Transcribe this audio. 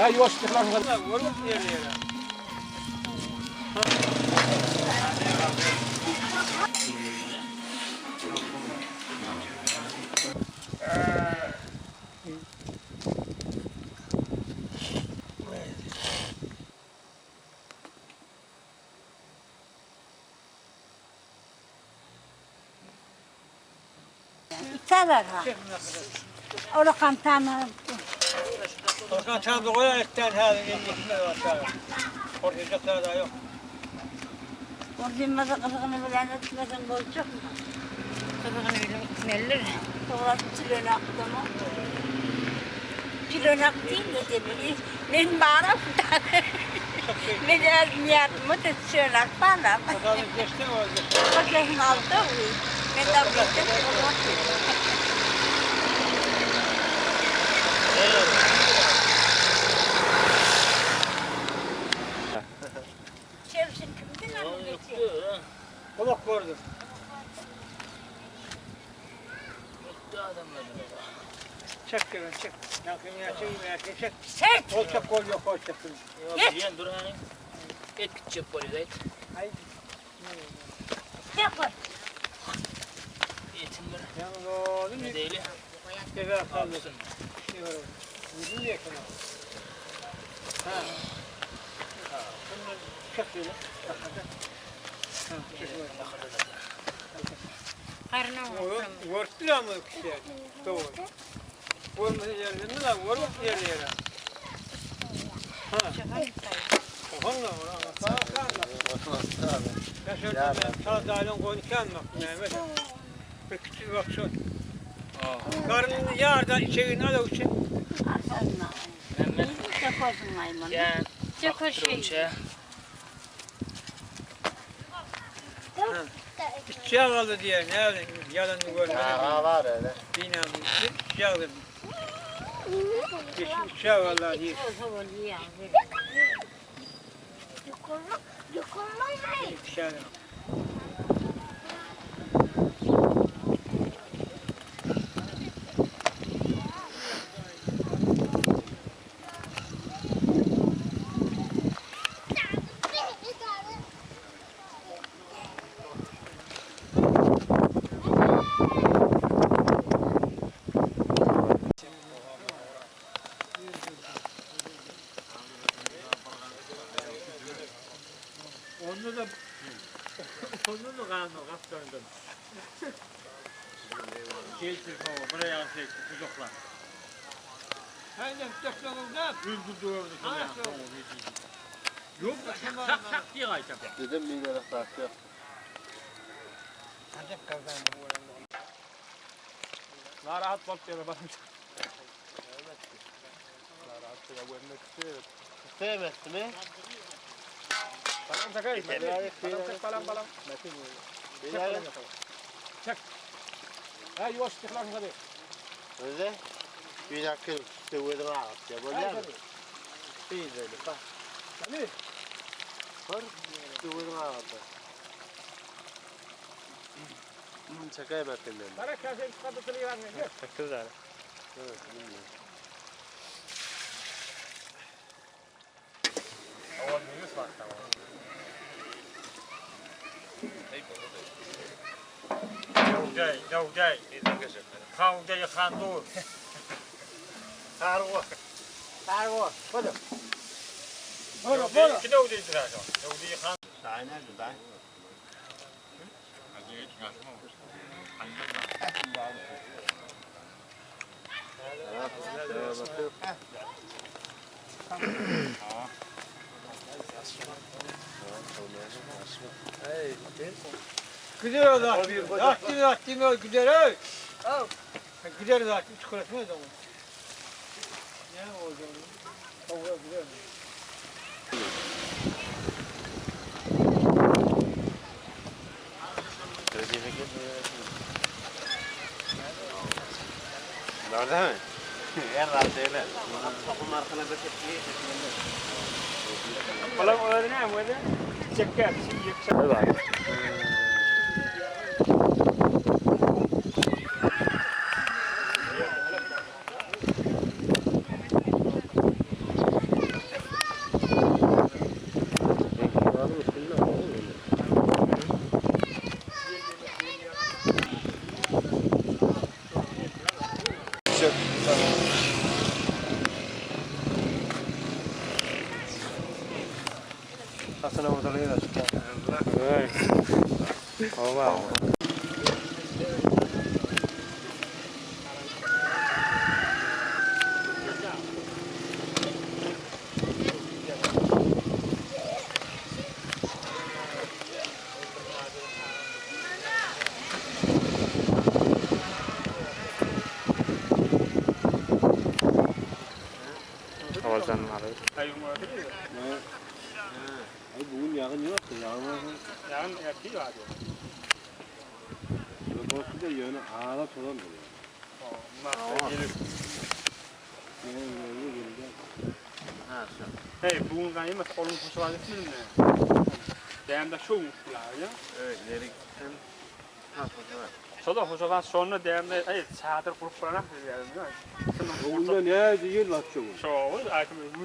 Ha ýuwaş ýykylan. Iterler ha. Orakan tamam. Orakan tamam goýar etden häzir ýetmez aşağı. Ortaya da yok. Orada kızını bilen etmesen bozacak mı? Gyzygyny bilen itmelidir. Doğru tülön aktı mı? Tülön aktı değil de demeli. Men baram da. Men niyatıma da tülön aktı. Bakalım geçti mi orada? Bakayım aldı. Men de bildim. Çevşin kimdi lan bu geçi? Kulak gördüm. Çek gelen çek. Yakın ya çek ya çek. Çek. Kol çek kol yok kol çek. Geç. Ýen dur hani. Et gitjek bolýar et. Ay Çek bak. Etin bir yalnız oğlum ne değil. Eve kaldı. Yürü yakın. Ha. Ha. Şunu çek böyle. Ha, çek böyle. Garnyň Görttüler mi kişiler? Doğru. Görmesi yerinde mi lan? Görmesi yerinde yere. Ha. Oğlum, Ben şöyle sağ dailen koyun bak Mehmet. Bir küçük bak şu. Karnını yardan içeğini al için. Arkasına. Mehmet Çok olsun maymun. gel. Çok hoş şey. İçeceği aldı diye ne yapayım? Yalanını görmedim. Ha var öyle. Binamı içeceği aldı. İçeceği aldı diye. İçeceği aldı. Onu da onu da kanı kaptırdım. Gel telefonu buraya şey tuzaklar. Haydi tutaklanıldı. Öldürdü orada. Yok sak sak diye kayacak. Dedim milyara saat yok. Narahat bak diye bak. Sevmezdi mi? Balam takay. Balam çek balam balam. Çek. Ha yuvaş tıklan hadi. Öyle. Bir dakika dövdüm ağaç ya. Böyle mi? Bir böyle bak. Hadi. Var. Dövdüm ağaç. Şaka yaptım ben. Bana kafe çıkartıp vermiyor. Evet, bilmiyorum. 对对对，看这个看多。 Sarı. Sarı. Hadi. Bora bora. Kine ucu kan. Daha nerede daha? Gider o da. Yaktım yaktım gider ey. Gider zaten çıkartmaz ama. Ne oldu? Kavga gider mi? Nerede mi? Herhalde öyle. Balam öyle ne öyle? Çeker, şimdi Evet. Bugün ýagyn ýokdy, ýagyn bolsa. Ýagyn ertir bar diýýär. Bolsa-da ýöne ala tozandyr ýa. Hey, bugün gaýymyz golun hoşa etmedim ne? Dämde şu ya. Evet, ileri gitsen. Şoda hoşa bas şonda dämde ay çadyr gurup baranak diýýär. Bugün ne ýel var şu. Şo, aýtym bu.